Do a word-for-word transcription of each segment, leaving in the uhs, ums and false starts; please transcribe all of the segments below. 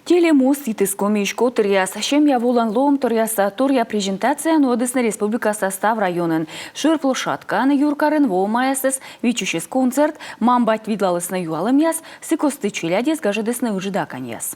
Телемост йитіс Комиысь котыръяс. Семья волӧн лоӧмторъясӧс торъя презентация нуӧдісны республикаса став районын. Шӧр площадкаын, юркарын, воӧмаясӧс виччысис концерт, мам-бать видлалісны юалӧмъяс, сы кості челядьӧс гажӧдісны ыджыд аканьяс.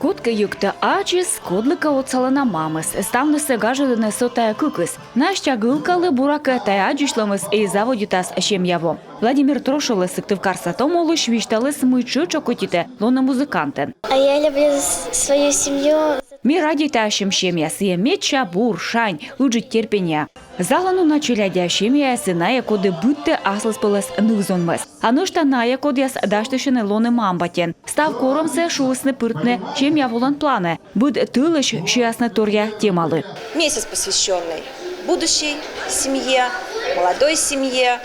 Кодкӧ йӧктӧ ачыс, кодлыкӧ отсалӧ на мамыс. Ставнысӧ гажӧдӧны со тайӧ кыкыс. Настя гӧлкалі, буракӧ, тайӧ аддзысьлӧмыс и заводитас «Семья во». Владимир Трошевлы, Сыктывкарса том олысь, висьталіс, мый тшӧтш окотитӧ лоны музыкантӧн. А я люблю с- свою семью. Ме радейта ассьым семья, сійӧ медся бур, шань, ыджыд терпенньӧа. Залын уна челядя, семьяяс и найӧ, коді быдтӧ аслыспӧлӧс ныв-зонмӧс. А нӧшта найӧ, кодъяс дасьтысьӧны лоны мам-батьӧн. Став корӧмсӧ шуисны пыртны «Семья волӧн» планӧ. Быд тӧлысь сиасны торъя темалы. Месяц, посвященный будущей семье, молодой семье.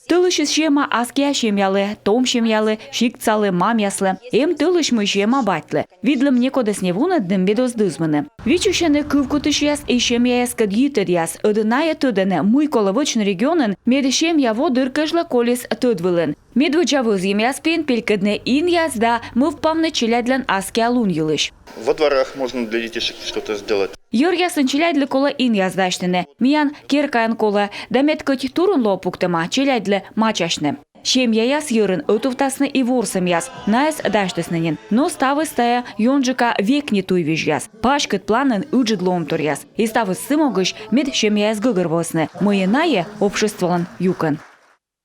Тӧлысьыс сиӧма аскиа семьялы, том семьялы, сиктсалы, мамъяслы. Эм тӧлысь, мый сиӧма батьлы. Видлӧм некодӧс не вунӧдны, мед оз дӧзмыны. Виччысьӧны кывкутысьяс и семьяяскӧд йитӧдъяс. Ӧд найӧ тӧдӧны, мый колӧ вӧчны регионын, мед «Семья во» дыр кежлӧ колис тӧд вылын. Медводдза вӧзйӧмъяс пиын пелькӧдны инъяс да мӧвпавны челядьлӧн аскиа лун йылысь. Во дворах можно для детишек что-то сделать. Йӧръясын челядьлы колӧ инъяс дасьтыны. Миян керкаын колӧ, да мед кӧть турун лоӧ пуктӧма, челядьлы мачасьны. Семьяяс йӧрын ӧтувтасны и ворсӧмъяс. Найӧс дасьтісны нин. Но ставыс тайӧ ёнджыка векни туйвизьяс. Паськыд планын ыджыд лоӧмторъяс. И ставыс сы могысь, мед семьяяс гӧгӧрвоисны, мый и найӧ обществолӧн юкӧн.